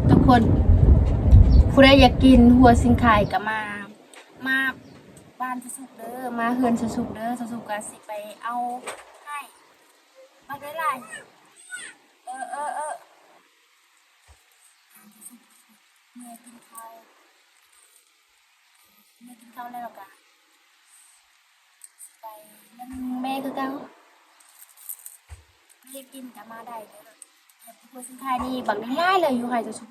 ທຸກຄົນ ຜູ້ໃດຢາກກິນຫົວຊິງໄຄກໍມາ ມາບ້ານສາວສຸກເດີ ມາເຮືອນສາວສຸກເດີ ສາວສຸກກໍຊິໄປເອົາໃຫ້ ບັກຫຼາຍໆ ເອີ ເອີ ເອີ ເມື່ອກິນເຂົ້າ ເມື່ອກິນເຂົ້າແລ້ວກໍ ໄປນຳແມ່ຄືເກົ່າ ໃຜຢາກກິນກໍມາໄດ້ເດີ. ແບບຫົວຊິງໄຄນີ້ບັກຫຼາຍໆເລີຍ ຢູ່ໄຮ່ສາວສຸກ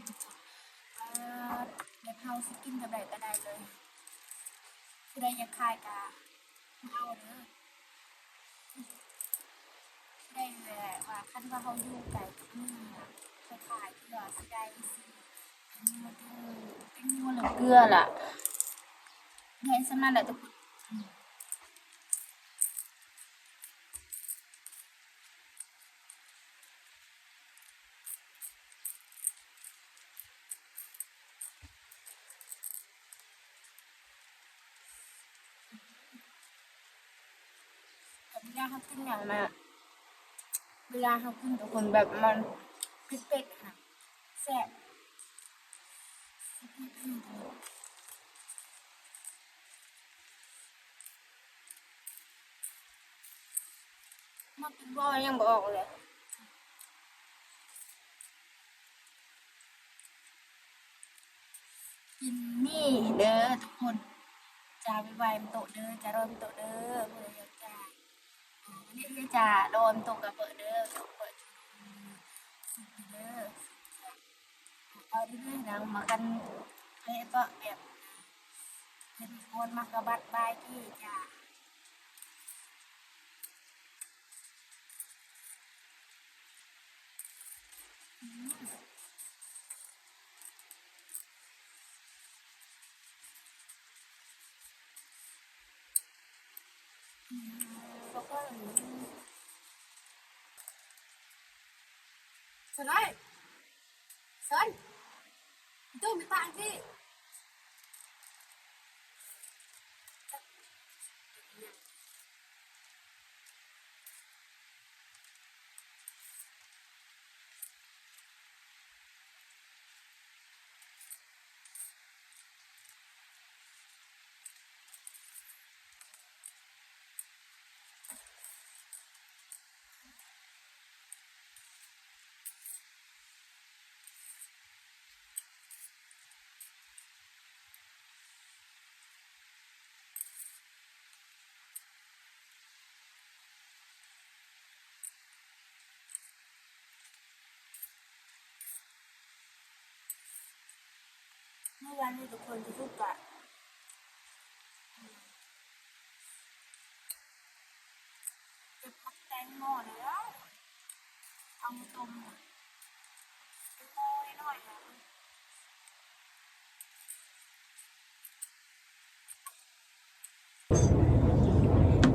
ອ່າ ແບບເຮົາຊິກິນແບບໃດກໍໄດ້ເລີຍ ຜູ້ໃດຢາກຂາຍກໍມາເອົາເດີ. ໄດ້ແຫຼະ ວ່າຄັນວ່າເຮົາຢູ່ໄກກັບເມືອງນະ ເຮົາຂາຍເພື່ອຊິໄດ້ຊື້ ເປັນງົວເຫຼືອເກືອລະ ໄດ້ສ່ຳນັ້ນແຫຼະທຸກຄົນ. ເວລາເຮົາກິນຫຍັງນະ ເວລາເຮົາກິນກັບຄົນແບບມັນເຜັດໆນະ ແຊບ. ມັກກິນບໍ່ ຍັງບໍ່ອອກເລີຍ. ກິນນີ້ເດີທຸກຄົນ ຈາໄວໆ ມັນໂຕະເດີ ຈາຮ້ອນມັນໂຕະເດີ ຜູ້ໃດຢາກຈາ ນີ້ຈາຮ້ອນໂຕະກະເປີດເດີ ເປີດເດີ ເອົາເລື້ອຍໆ ນະ ມາກັນ ໃຫ້ເປາະແບບ ເຫັນຄົນມາກະບັດບາຍດີຈ້າ. ສະໄລ ເຊີນ ຕູ້ໄປຕາງທີ່ ເມື່ອວານນີ້ທຸກຄົນ ທີ່ສຸດກະ ເກັບໝາກແຕງໂມນີ້ແຫຼະ ເອົາມາຕົ້ມ ແຕງໂມນ້ອຍໆ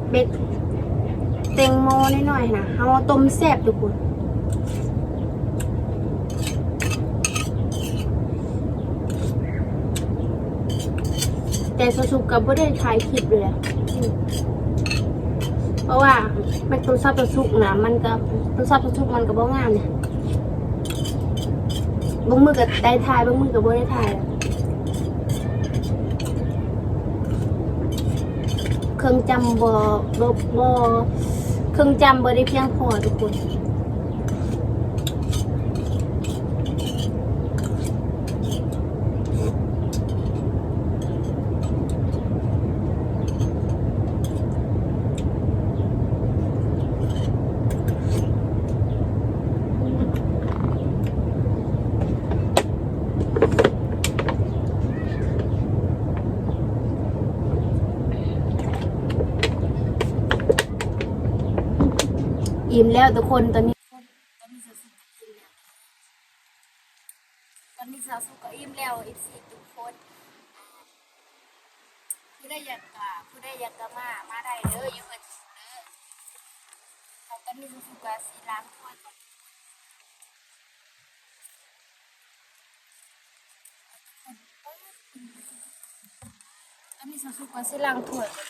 ເບັດແຕງໂມນ້ອຍໆນະ ເຮົາເອົາຕົ້ມແຊບທຸກຄົນ. ແຕ່ສາວສຸກກໍບໍ່ໄດ້ຖ່າຍຄລິບເລີຍ ເພາະວ່າແບບໂທລະສັບສາວສຸກນະ ມັນກໍ ໂທລະສັບສາວສຸກມັນກໍບໍ່ງາມນະ ບາງມື້ກໍໄດ້ຖ່າຍ ບາງມື້ກໍບໍ່ໄດ້ຖ່າຍ. ເຄື່ອງຈຳບໍ່ ບໍ່ ບໍ່ ເຄື່ອງຈຳບໍ່ໄດ້ພຽງພໍທຸກຄົນ. ອີ່ມແລ້ວທຸກຄົນ ຕອນນີ້ ຕອນນີ້ສາວສຸກກໍອີ່ມແລ້ວ ຕອນນີ້ສາວສຸກກໍອີ່ມແລ້ວ ເອັຟຊີທຸກຄົນ. ຜູ້ໃດຢາກກະ ຜູ້ໃດຢາກກະມາ ມາໄດ້ເດີ ຢູ່ເຮືອນເດີ. ເຮົາກໍມີສຸກາຊິລ້າງຖ້ວຍກ່ອນ. ອັນນີ້ສາວສຸກາຊິລ້າງຖ້ວຍກ່ອ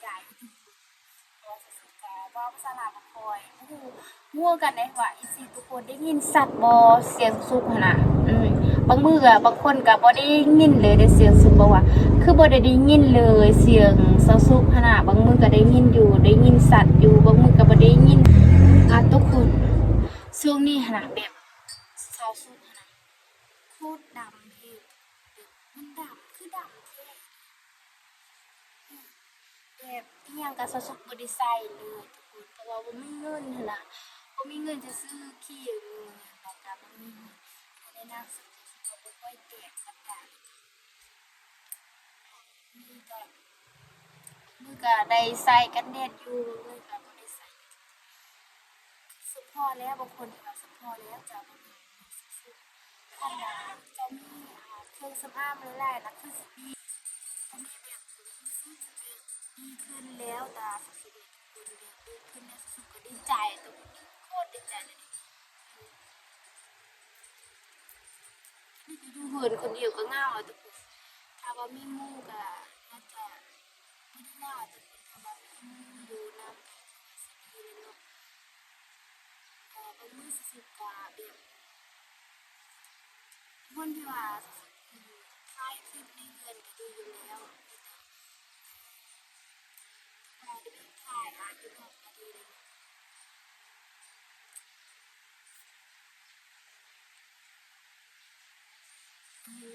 ໃຈ ເພາະວ່າສາວສຸກກໍເວົ້າພາສາລາວບໍ່ຄ່ອຍຮູ້ ຮູ້ຄືກັນເດ້ວ່າ ເອັຟຊີ ທຸກຄົນໄດ້ຍິນຊັດບໍ່ ສຽງສາວສຸກຫັ້ນນະ. ອືມ ບາງມື້ກໍ ບາງຄົນກໍບໍ່ໄດ້ຍິນເລີຍເດ້ ສຽງສາວສຸກ ບອກວ່າຄືບໍ່ໄດ້ ໄດ້ຍິນເລີຍສຽງສາວສຸກຫັ້ນນະ. ບາງມື້ກໍໄດ້ຍິນຢູ່ ໄດ້ຍິນຊັດຢູ່ ບາງມື້ກໍບໍ່ໄດ້ຍິນ. ອ່າ ທຸກຄົນ ຊ່ວງນີ້ຫັ້ນນະ ແບບສາວສຸກຫັ້ນນະ ໂຄດດຳເລີຍ ແບບມັນດຳ ຄືດຳແທ້ ແບບອີ່ຫຍັງກໍສາວສຸກບໍ່ໄດ້ໃສ່ເລີຍທຸກຄົນ ເພາະວ່າບໍ່ມີເງິນຫັ້ນນະ ບໍ່ມີເງິນຈະຊື້ຄຣີມ ແລ້ວກໍບໍ່ມີເງິນໃນນາມສາວສຸກກໍບໍ່ຄ່ອຍແຕກປານໃດ ມື້ກໍ ມື້ກໍໄດ້ໃສ່ກັນແດດຢູ່ ມື້ກໍບໍ່ໄດ້ໃສ່ ສະເພາະແລ້ວ ບາງຄົນທີ່ວ່າສະເພາະແລ້ວຈະບໍ່ມີ ຄັນວ່າເຈົ້າມີ ອ່າ ເຄື່ອງສຳອາງຫຼາຍໆ ລະຄືຊິດີ ຕອນນີ້ແບບຮູ້ສຶກແບບດີຂຶ້ນແລ້ວ ຕາສາວສຸກນີ້ ທຸກຄົນ ແບບດີຂຶ້ນແລ້ວ ສາວສຸກກໍດີໃຈ ໂຕນີ້ໂຄດດີໃຈເລີຍ ນີ້ກໍຢູ່ເຮືອນຄົນດຽວກໍເຫງົາ ທຸກຄົນ ຖ້າວ່າມີໝູ່ກໍໜ້າຈະ ບໍ່ໄດ້ວ່າ ແຕ່ເພິ່ນກໍວ່າມີໝູ່ຢູ່ນຳ ກໍຄືວ່າຊິດີແລ້ວເນາະ. ເອີ ບາງມື້ສາວສຸກກໍແບບ ຄົນທີ່ວ່າ ອືມ ຖ່າຍຄລິບໃນເຮືອນກໍດີຢູ່ແລ້ວ ມີແຕ່ວ່າໄດ້ໄປຖ່າຍ ອ່າ ຢູ່ນອກກໍດີແລ້ວເນາ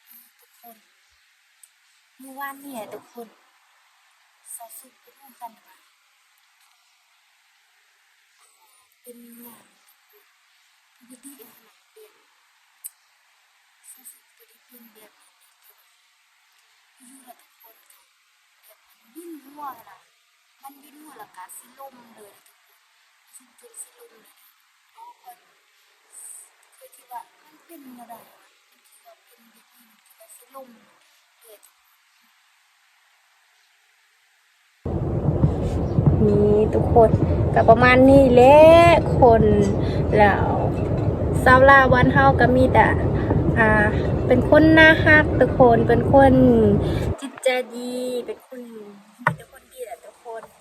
ະ. ທຸກຄົນ ມື້ວານນີ້ທຸກຄົນ ສາວສຸກບໍ່ຮູ້ກັນວ່າ ເປັນຫຍັງ ປົກກະຕິຫັ້ນນະ ແບບ ສາວສຸກບໍ່ໄດ້ເປັນແບບນີ້ ຢູ່ໆລະທຸກຄົນ ແບບມັນວິນຫົວຫັ້ນນະ ມັນວິນຫົວ ລະກະຊິລົ້ມເລີຍທຸກຄົນ ສາວສຸກຈົນຊິລົ້ມເລີຍ ເພາະວ່າຂ້ອຍ ຂ້ອຍຄິດວ່າມັນເປັນແນວໃດ ມັນຄືວ່າເປັນແບບນີ້ ມັນຄືວ່າຊິລົ້ມເລີຍ. ນີ້ທຸກຄົນ ກໍປະມານນີ້ແຫຼະ ຄົນ ແລ້ວຊາວລາວບ້ານເຮົາກໍມີແຕ່ ອ່າ ເປັນຄົນໜ້າຮັກທຸກຄົນ ເປັນຄົນຈິດໃຈດີ ເປັນຄົນ ມີແຕ່ຄົນດີແຫຼະທຸກຄົນ ມີ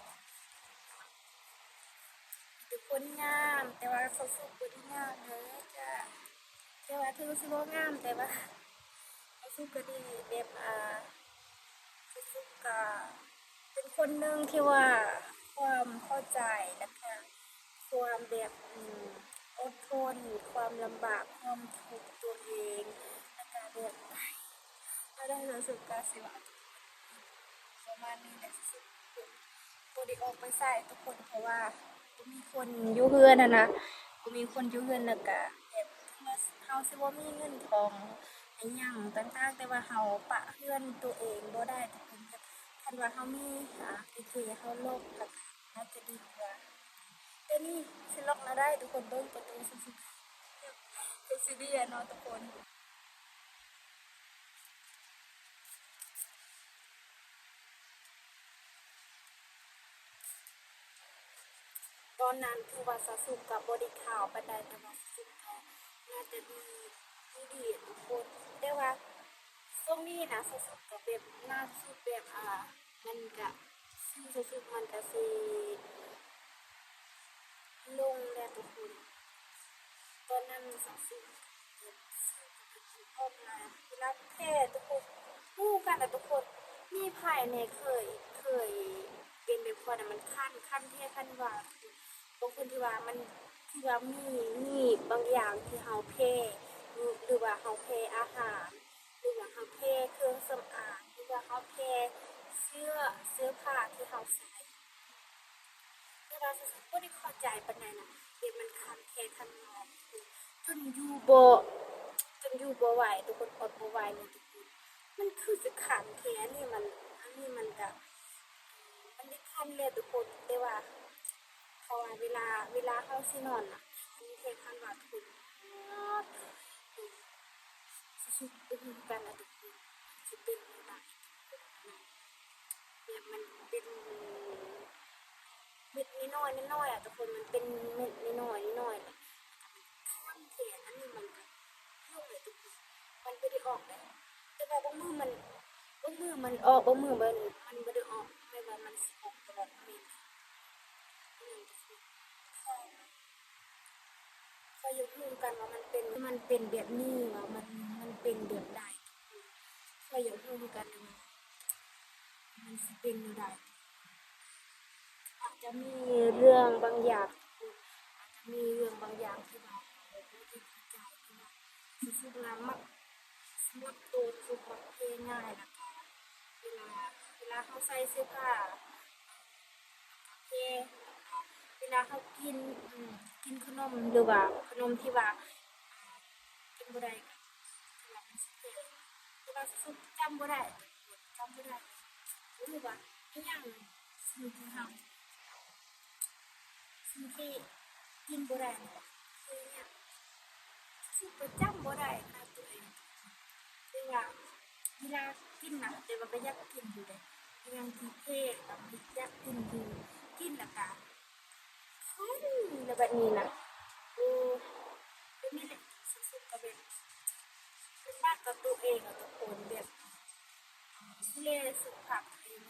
ແຕ່ຄົນງາມ ແຕ່ວ່າສາວສຸກບໍ່ໄດ້ງາມເດີຈ້າ ແຕ່ວ່າເຖິງຊິບໍ່ງາມ ແຕ່ວ່າສາວສຸກກໍດີ ແບບ ອ່າ ສາວສຸກກະເປັນຄົນໜຶ່ງທີ່ວ່າຄວາມເຂົ້າໃຈ ແລ້ວກະຄວາມແບບ ອືມ ອົດທົນ ຄວາມລຳບາກ ຄວາມທຸກຕົວເອງ ແລ້ວກະແບບ ແລ້ວສາວສຸກກະຊິວ່າປະມານນີ້ແຫຼະ ສາວສຸກບໍ່ໄດ້ອອກໄປໃສທຸກຄົນ ເພາະວ່າບໍ່ມີຄົນຢູ່ເຮືອນຫັ້ນນະ ບໍ່ມີຄົນຢູ່ເຮືອນ ແລ້ວກະແບບເຖິງວ່າເຮົາຊິບໍ່ມີເງິນທອງ ອີ່ຫຍັງຕ່າງໆ ແຕ່ວ່າເຮົາປະເຮືອນຕົວເອງບໍ່ໄດ້ທຸກຄົນ ຄັນວ່າເຮົາມີ ອ່າ ໄປເຈເຮົາລັອກ ແລ້ວກໍໜ້າຈະດີກວ່າ ແຕ່ນີ້ຊິລັອກແນວໃດທຸກຄົນ ເບິ່ງປະຕູຊິ ຊິ ຊິດີເນາະທຸກຄົນ. ຕອນນັ້ນຖືວ່າສາວສຸກກໍບໍ່ໄດ້ຂາວປານໃດ ແຕ່ວ່າສາວສຸກກໍໜ້າຈະດີ ດີດີທຸກຄົນ ແຕ່ວ່າຊ່ວງນີ້ນະ ສາວສຸກກໍແບບ ໜ້າສາວສຸກແບບ ອ່າ ມັນກະ ຊິວສາວສຸກມັນກະຊິລົງແລ້ວທຸກຄົນ. ຕອນນັ້ນສາວສຸກ ອອກມາເວລາແພ້ທຸກຄົນ ຮູ້ກັນນະທຸກຄົນ ມີໃຜແດ່ເຄີຍ ເຄີຍເປັນແບບຂ້ອຍນະ ມັນຄັນ ຄັນແທ້ຄັນວ່າ ບາງຄົນທີ່ວ່າມັນ ທີ່ວ່າມີ ມີບາງຢ່າງທີ່ເຮົາແພ້ ຫຼືວ່າເຮົາແພ້ອາຫານ ຫຼືວ່າເຮົາແພ້ເຄື່ອງສຳອາງ ຫຼືວ່າເຮົາແພ້ເສື້ອ ເສື້ອຜ້າທີ່ເຮົາໃສ່ ແຕ່ວ່າສາວສຸກບໍ່ໄດ້ເຂົ້າໃຈປານໃດນະ ແບບມັນຄັນແທ້ຄັນວ່າ ຈົນຢູ່ບໍ່ ຈົນຢູ່ບໍ່ໄຫວທຸກຄົນ ອົດບໍ່ໄຫວເລີຍທຸກຄົນ ມັນຄືຊິຄັນແທ້ ອັນນີ້ມັນ ອັນນີ້ມັນກະ ມັນໄດ້ຄັນແລ້ວທຸກຄົນ ແຕ່ວ່າ ເພາະວ່າເວລາ ເວລາເຮົາຊິນອນນະ ຄັນແທ້ຄັນວ່າທຸກຄົນ ສາວສຸກບໍ່ຮູ້ຄືກັນນະທຸກຄົນ ຊິເປັນແນວໃດ ແຕ່ຄົນມັນເປັນເມັດນ້ອຍໆ ນ້ອຍໆ ແລ້ວກໍມັນຄ້ຳແຂນ ອັນນີ້ມັນກໍລົງເລີຍທຸກຄົນ ມັນບໍ່ໄດ້ອອກເດ້. ແຕ່ວ່າບາງມື້ມັນ ບາງມື້ມັນອອກ ບາງມື້ມັນ ມັນບໍ່ໄດ້ອອກ ແບບວ່າມັນຊິອອກຕະຫຼອດ ແມ່ນ ອືມ ຂ້ອຍຢາກຮູ້ຄືກັນວ່າມັນເປັນ ມັນເປັນແບບນີ້ ວ່າມັນ ມັນເປັນແບບໃດ. ຂ້ອຍຢາກຮູ້ຄືກັນວ່າມັນຊິເປັນແນວໃດ. ອາດຈະມີເລື່ອງບາງຢ່າງ ອາດຈະມີເລື່ອງບາງຢ່າງທີ່ວ່າເຮົາບໍ່ໄດ້ເຂົ້າໃຈ ທີ່ວ່າ ສາວສຸກນະມັກ ສຳລັບໂຕ ສາວສຸກມັກເພງ່າຍ ແລ້ວກະເວລາ ເວລາເຮົາໃສ່ເສື້ອຜ້າ ເພ ເວລາເຮົາກິນ ອືມ ກິນຂະໜົມ ຫຼືວ່າຂະໜົມທີ່ວ່າ ກິນບໍ່ໄດ້ ກະ ຄືວ່າມັນຊິເພ ແຕ່ວ່າສາວສຸກຈຳບໍ່ໄດ້ ຈຳບໍ່ໄດ້ ຫຼືວ່າອີ່ຫຍັງ ສິ່ງທີ່ເຮົາ ສິ່ງທີ່ກິນບໍ່ໄດ້ນີ້ ຄືຫຍັງ? ສາວສຸກກໍຈຳບໍ່ໄດ້ນະຕົວເອງ ແຕ່ວ່າເວລາກິນນະ ແຕ່ວ່າກໍຢາກກິນຢູ່ເດ້ ອີ່ຫຍັງທີ່ເພກໍຢາກກິນຢູ່ ກິນແລ້ວກໍຄັນ ແລ້ວບັດນີ້ນະ ໂອ້ ແບບນີ້ແຫຼະ ສາວສຸກກໍແບບ ເປັນບາດຕໍ່ຕົວເອງ ແລ້ວກໍຄົນແບບ ດູແລສຸຂະພາບຕົວເອງ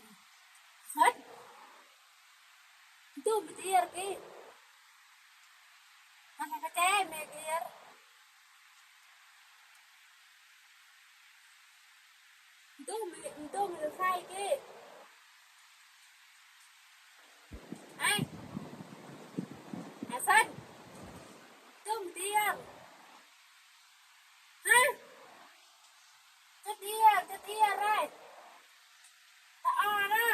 ເຮີ້ຍ Tú me tienes que, no me caché, me quiero. Tú me, tú me sabes que. Ay, Hasan, tú me tienes. Hah? ຈັກເທື່ອ ຈັກເທື່ອໄດ້ ສະອາເດີ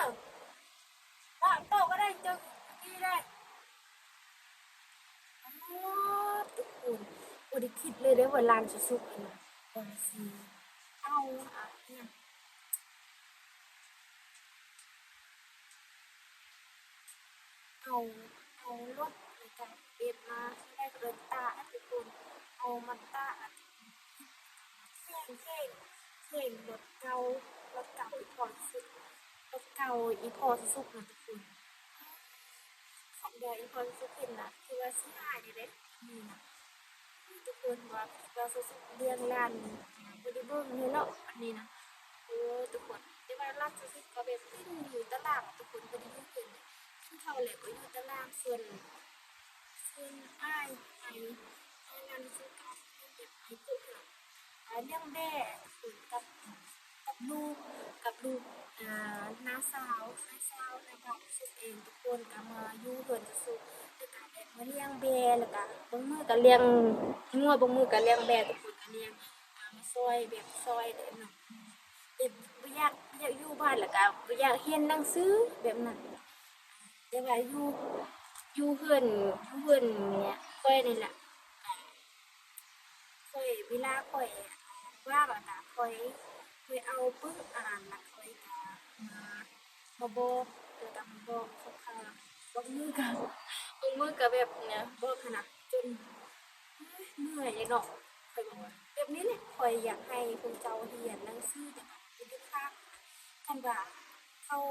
ຕາໂຕກໍໄດ້ ເຈົ້າກີໄດ້ ອໍ ທຸກຄົນ ບໍ່ໄດ້ຄິດເລີຍເດ້ວ່າຫຼານສາວສຸກຫັ້ນນະ ວ່າຊິເອົາ ອາ ອີ່ຫຍັງ ເອົາ ເອົາລົດ ແລ້ວກະເກັບມາ ໄດ້ເອີ້ນຕາກ ທຸກຄົນ ເອົາມາຕາກ ເຫັນ ເຫັນ ເຫັນລົດເກົ່າ ລົດເກົ່າອີ່ພໍ່ສຸກ ລົດເກົ່າອີ່ພໍ່ສຸກນະທຸກຄົນ ຄັນວ່າອີ່ພໍ່ສຸກເຫັນນະ ຄືວ່າຊິຮ້າຍເດ້ ນີ້ນະ. ທຸກຄົນວ່າ ຄິດວ່າສາວສຸກລ້ຽງຫຼານ ບໍ່ໄດ້ເບິ່ງເລີຍເນາະ ອັນນີ້ນະ ໂອ້ ທຸກຄົນ ແຕ່ວ່າຫຼານສາວສຸກກໍແບບກິນຢູ່ຕາລາງ ທຸກຄົນ ບໍ່ໄດ້ຢູ່ເຮືອນ ກິນເຂົ້າແລ້ວກໍຢູ່ຕາລາງ ສ່ວນ ສ່ວນອ້າຍ ອ້າຍ ອ້າຍຫຼານສາວສຸກກໍເປັນແບບອ້າຍກົກເນາະ ອ່າ ລ້ຽງແບ້ ທຸກຄົນ ກັບ ກັບລູກ ກັບລູກ ອ່າ ນ້າສາວ ນ້າສາວ ນ້າບ່າວສາວສຸກເອງ ທຸກຄົນກໍມາຢູ່ເຮືອນສາວສຸກ ແລ້ວກໍແບບມາລ້ຽງແບ້ ແລ້ວກໍບາງມື້ກໍລ້ຽງງົວ ບາງມື້ກໍລ້ຽງແບ້ ທຸກຄົນກໍລ້ຽງ ອ່າ ມາຊ່ອຍ ແບບຊ່ອຍເດ້ເນາະ ແບບບໍ່ຢາກ ບໍ່ຢາກຢູ່ບ້ານ ແລ້ວກໍບໍ່ຢາກຮຽນໜັງສື ແບບນັ້ນ ແຕ່ວ່າຢູ່ ຢູ່ເຮືອນ ຢູ່ເຮືອນເນຍ ຂ້ອຍນີ້ແຫຼະ ຂ້ອຍ ເວລາຂ້ອຍວ່າງແລ້ວກະຂ້ອຍ ຂ້ອຍເອົາປຶ້ມອ່ານ ແລ້ວຂ້ອຍກະມາ ມາບອກ ແລ້ວກະມາບອກເຂົາ ບາງມື້ກະ ບາງມື້ກະແບບ ບອກຫັ້ນນະ ຈົນເມື່ອຍເນາະ ຂ້ອຍບອກວ່າ ແບບນີ້ແຫຼະ ຂ້ອຍຢາກໃຫ້ພວກເຈົ້າຮຽນໜັງສື ແຕ່ວ່າບໍ່ໄດ້ຄັກ ຄັນວ່າເຂົາ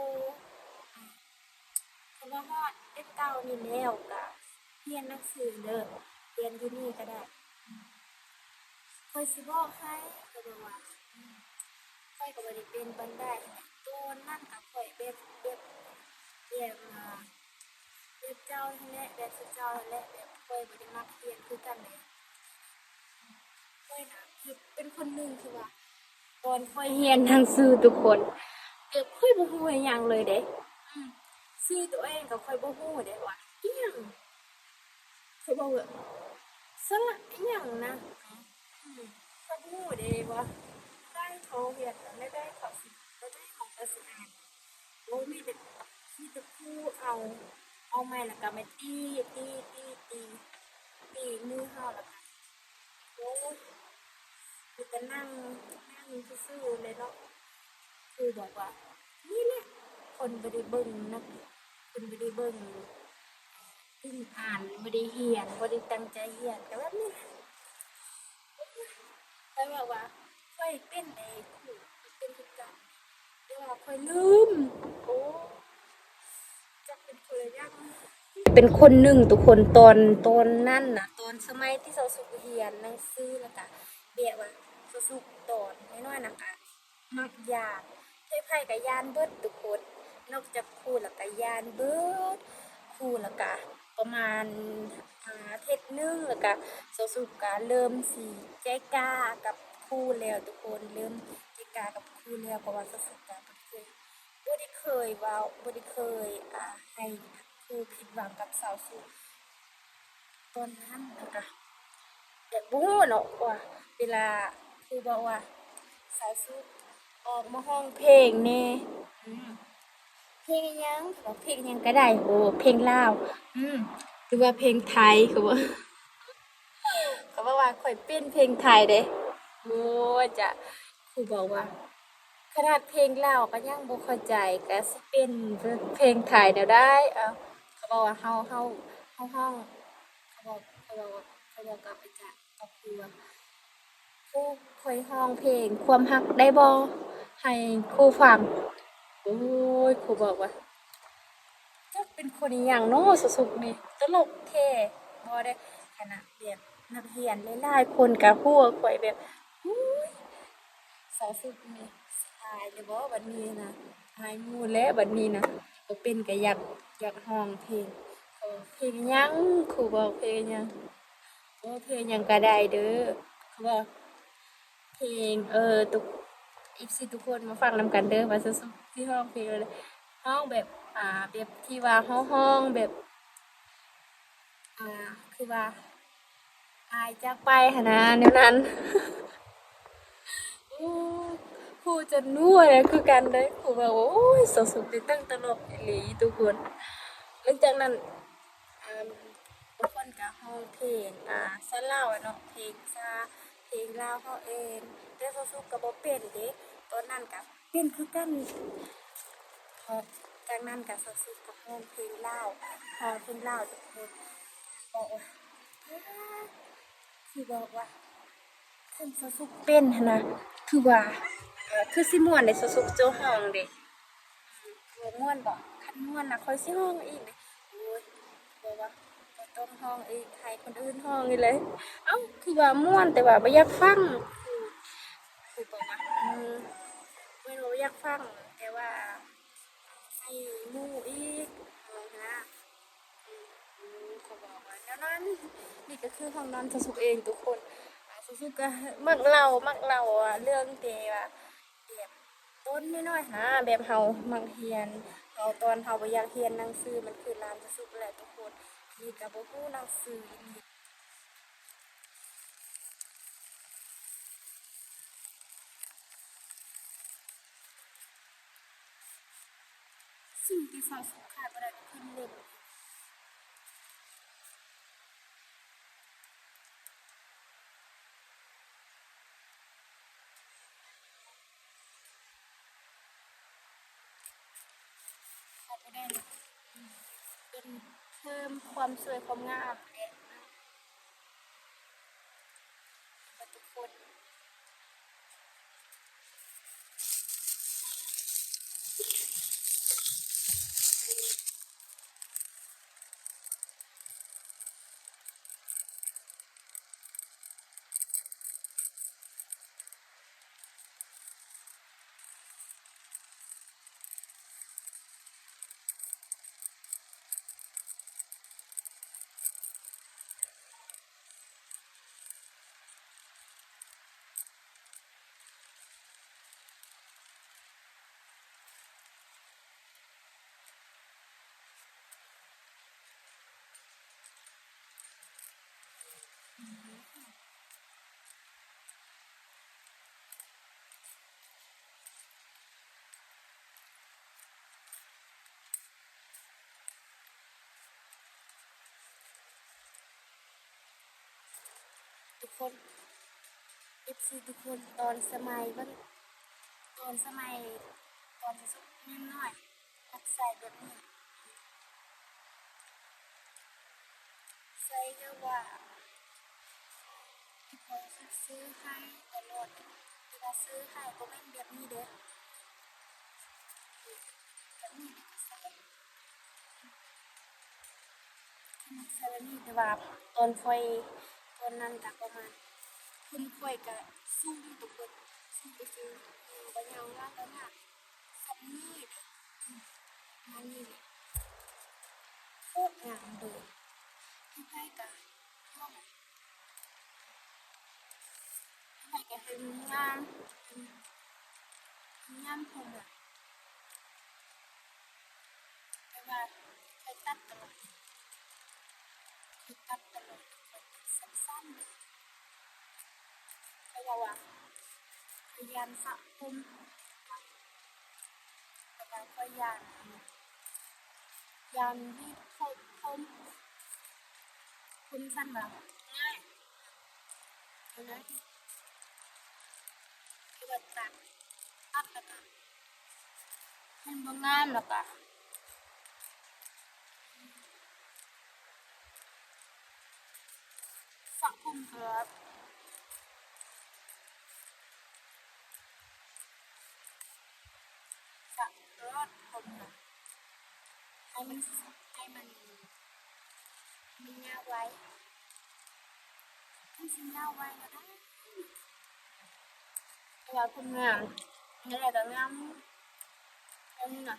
ຄັນວ່າຮອດເດືອນເກົ້ານີ້ແລ້ວກະຮຽນໜັງສືເດີ ຮຽນຢູ່ນີ້ກໍໄດ້ ຂ້ອຍຊິບອກໃຫ້ ຂ້ອຍບອກວ່າ ຂ້ອຍກໍບໍ່ໄດ້ເປັນປານໃດ ຕອນນັ້ນກໍຂ້ອຍແບບ ແບບ ແບບ ແບບເຈົ້າຫັ້ນແຫຼະ ແບບເຈົ້າຫັ້ນແຫຼະ ແບບຂ້ອຍບໍ່ໄດ້ມັກຮຽນຄືກັນເດ້ ຂ້ອຍນະ ເປັນຄົນໜຶ່ງທີ່ວ່າ ຕອນຂ້ອຍຮຽນໜັງສືທຸກຄົນ ແບບຂ້ອຍບໍ່ຮູ້ອີ່ຫຍັງເລີຍເດ້ ອືມ ຊື່ຕົວເອງກໍຂ້ອຍບໍ່ຮູ້ເດ້ວ່າອີ່ຫຍັງ ຂ້ອຍບອກວ່າ ສະຫຼະອີ່ຫຍັງນະ ອືມ ຂ້ອຍບໍ່ຮູ້ເດ້ວ່າ ໄດ້ເຂົາຮຽນແນວໃດ ເຂົາຊິ ແນວໃດເຂົາກໍຊິອ່ານ ໂອ້ຍ ມີແຕ່ ມີແຕ່ຄູເອົາ ເອົາໄມ້ແລ້ວກໍມາຕີ ຕີ ຕີ ຕີ ຕີມືເຮົາ ແລ້ວກໍ ໂອ້ຍ ມີແຕ່ນັ່ງ ນັ່ງຊື່ໆເລີຍເນາະ ຄູບອກວ່າ ນີ້ແຫຼະ ຄົນບໍ່ໄດ້ເບິ່ງນະ ຄົນບໍ່ໄດ້ເບິ່ງ ເພິ່ງອ່ານ ບໍ່ໄດ້ຮຽນ ບໍ່ໄດ້ຕັ້ງໃຈຮຽນ ກໍແບບນີ້ ຂ້ອຍເວົ້າວ່າ ຂ້ອຍເປັນເດ້ ເປັນຄືກັນ ແຕ່ວ່າຂ້ອຍລືມ ໂອ້ ຈັກເປັນຄົນລະຢ່າງ ເປັນຄົນໜຶ່ງທຸກຄົນ ຕອນ ຕອນນັ້ນນະ ຕອນສະໄໝທີ່ສາວສຸກຮຽນໜັງສື ແລ້ວກະແບບວ່າສາວສຸກຕອນນ້ອຍໆນະ ກະມັກຢ້ານ ໃຜໆກະຢ້ານເບິດທຸກຄົນ ນອກຈາກຄູແລ້ວກະຢ້ານເບິດ ຄູແລ້ວກະປະມານ ອາ ອາທິດໜຶ່ງ ແລ້ວກະສາວສຸກກະເລີ່ມຊິໃຈກ້າກັບຄູແລ້ວທຸກຄົນ ເລີ່ມໃຈກ້າກັບຄູແລ້ວ ເພາະວ່າສາວສຸກກະບໍ່ເຄີຍ ບໍ່ໄດ້ເຄີຍເວົ້າ ບໍ່ໄດ້ເຄີຍ ອາ ໃຫ້ຄູຜິດຫວັງກັບສາວສຸກ ຕອນນັ້ນນະກະ ແບບບໍ່ຮູ້ເນາະວ່າເວລາຄູບອກວ່າ ສາວສຸກ ອອກມາຮ້ອງເພງແດ່ ອືມ ເພງອີ່ຫຍັງ? ເຂົາບອກເພງອີ່ຫຍັງກະໄດ້ ໂອ້ ເພງລາວ ອືມ ຫຼືວ່າເພງໄທ ເຂົາບອກ ເຂົາບອກວ່າຂ້ອຍເປັນເພງໄທເດ້ ໂອ້ຍ ຈະ ຄູບອກວ່າ ຂະໜາດເພງລາວກະຍັງບໍ່ເຂົ້າໃຈ ກະຊິເປັນເພງໄທແນວໃດ? ເອີ ເຂົາບອກວ່າເຮົາ ເຮົາ ເຮົາຮ້ອງ ເຂົາບອກ ເຂົາບອກວ່າ ເຂົາບອກກັບອາຈານ ກັບຄູວ່າ ຄູ ຂ້ອຍຮ້ອງເພງຄວາມຮັກໄດ້ບໍ່ ໃຫ້ຄູຟັງ. ໂອ້ຍ ຄູບອກວ່າ ຈັກເປັນຄົນອີ່ຫຍັງເນາະ ສາວສຸກນີ້ ຕະຫຼົກແທ້. ບໍ່ໄດ້ ຂະນະແບບນັກຮຽນຫຼາຍໆຄົນກະຫົວຂ້ອຍແບບ ໂອ້ຍ ສາວສຸກນີ້ຊິອາຍແລ້ວບໍ່ບັດນີ້ນະ ອາຍໝູ່ແລ້ວບັດນີ້ນະ. ບໍ່ເປັນກະຢາກ ຢາກຮ້ອງເພງ ເພງຫຍັງ? ຄູບອກເພງຫຍັງ? ໂອ້ ເພງຫຍັງກະໄດ້ເດີ ເຂົາບອກ ເພງ ເອີ ທຸກ ເອັຟຊີ ທຸກຄົນມາຟັງນຳກັນເດີ ວ່າສາວສຸກຊິຮ້ອງເພງແນວໃດ ຮ້ອງແບບ ອາ ແບບທີ່ວ່າເຮົາຮ້ອງແບບ ອາ ຄືວ່າ ອາຍຈາກໄປຫັ້ນນະ ແນວນັ້ນ. ໂອ້ ຄູຈົນຫົວແລ້ວຄືກັນເດ້ ຄູວ່າ ໂອ້ຍ ສາວສຸກນີ້ຕັ້ງຕະຫຼົກອີ່ຫຼີທຸກຄົນ. ຫຼັງຈາກນັ້ນ ອາ ບາງຄົນກະຮ້ອງເພງ ອາ ຊາວລາວເນາະ ເພງຊາ ເພງລາວເຮົາເອງ ແຕ່ສາວສຸກກະບໍ່ເປັນເດ້ ຕອນນັ້ນກະເປັນຄືກັນ. ເພາະ ຈາກນັ້ນກະສາວສຸກກະຮ້ອງເພງລາວ ຮ້ອງເພງລາວທຸກຄົນ ບອກວ່າ ຄືບອກວ່າ ຄັນສາວສຸກເປັນຫັ້ນນະ ຄືວ່າ ເອີ ຄືຊິມ່ວນເດ້ ສາວສຸກເຈົ້າຮ້ອງເດ້ ວ່າມ່ວນບໍ່? ຄັນມ່ວນນະ ຂ້ອຍຊິຮ້ອງອີກເດ້. ໂອ້ຍ ບອກວ່າ ບໍ່ຕ້ອງຮ້ອງອີກ ໃຫ້ຄົນອື່ນຮ້ອງນີ້ແຫຼະ. ເອົ້າ ຄືວ່າມ່ວນ ແຕ່ວ່າບໍ່ຢາກຟັງ ຄືບອກວ່າ ອືມ ແມ່ນວ່າບໍ່ຢາກຟັງ ແຕ່ວ່າໃຫ້ໝູ່ອີກ ເວົ້ານະ. ອືມ ເຂົາບອກວ່າແນວນັ້ນ. ນີ້ກະຄືຫ້ອງນອນສາວສຸກເອງທຸກຄົນ. ອາ ສາວສຸກກະມັກເລົ່າ ມັກເລົ່າເລື່ອງແຕ່ວ່າ ແບບ ຕອນນ້ອຍໆຫັ້ນນະ ແບບເຮົາມັກຮຽນ ເຮົາຕອນເຮົາບໍ່ຢາກຮຽນໜັງສື ມັນຄືຫຼານສາວສຸກແຫຼະທຸກຄົນ. ນີ້ກະບໍ່ຮູ້ໜັງສືອີ່ຫຼີ. ສິ່ງທີ່ສາວສຸກຂາດບໍ່ໄດ້ກະຄືເລັບ. ຂາດບໍ່ໄດ້ເນາະ ເປັນເພີ່ມຄວາມສວຍຄວາມງາມແຫຼະເນາະ ເບິດທຸກຄົນ. ທຸກຄົນ ເອັຟຊີ ທຸກຄົນ ຕອນສະໄໝເບິ່ງ ຕອນສະໄໝ ຕອນສາວສຸກຍັງນ້ອຍ ມັກໃສ່ແບບນີ້ ໃສ່ແບບວ່າ ທີ່ພໍ່ຊື້ໃຫ້ຕະຫຼອດ ທີ່ວ່າຊື້ໃຫ້ບໍ່ແມ່ນແບບນີ້ເດ້ ແບບນີ້ເດ້ກະໃສ່. ແຕ່ວ່າຕອນຂ້ອຍ ຕອນນັ້ນກະປະມານ ຜົມຂ້ອຍກະສູງທຸກຄົນ ສູງໄປຊື່ ຍາວກະຍາວ ງາມກະງາມ ສ່ຳນີ້ເດ້ ປະມານນີ້ແຫຼະ ໂຄດງາມເລີຍ ໃຜໆກະ ໃຜໆກະເຫັນງາມ ງາມພຸ້ນນະ ແຕ່ວ່າຂ້ອຍຕັດຕະຫຼອດ ຂ້ອຍຕັດຕະຫຼອດ ຂ້ອຍຕັດສັ້ນໆເລີຍ ເພາະວ່າ ຂ້ອຍຢ້ານສະຜົມ ແລ້ວກະຂ້ອຍຢ້ານ ຢ້ານຫວີດຜົມ ຜົມສັ້ນວ່າງ່າຍ ເທົ່ານັ້ນ ຄືວ່າຕັດ ຕັດແລ້ວກະ ມັນບໍ່ງາມ ແລ້ວກະ ສະຜົມຕະຫຼອດ ສະຕະຫຼອດຜົມນະ ໃຫ້ມັນ ໃຫ້ມັນ ມັນຍາວໄວ ມັນຊິຍາວໄວກໍໄດ້ ແຕ່ວ່າຜົມງາມ ແນວໃດກໍງາມ ອັນນີ້ນະ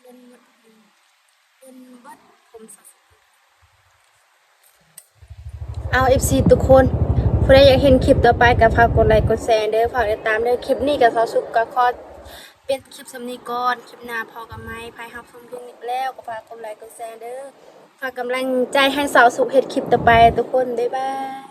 ເບິ່ງເບິດ ເບິ່ງເບິດຜົມສາວສຸກ ເອົາ ເອັຟຊີ ທຸກຄົນ ຜູ້ໃດຢາກເຫັນຄລິບຕໍ່ໄປກໍຝາກກົດໄລກົດແຊເດີ ຝາກຕິດຕາມເດີ ຄລິບນີ້ກໍສາວສຸກກໍຂໍປິດຄລິບສ່ຳນີ້ກ່ອນ ຄລິບໜ້າພໍ້ກັນໃໝ່ ໃຜຮັບຊົມຄລິບນີ້ແລ້ວກໍຝາກກົດໄລກົດແຊເດີ ຝາກກຳລັງໃຈໃຫ້ສາວສຸກເຮັດຄລິບຕໍ່ໄປ ທຸກຄົນ ບາຍບາຍ.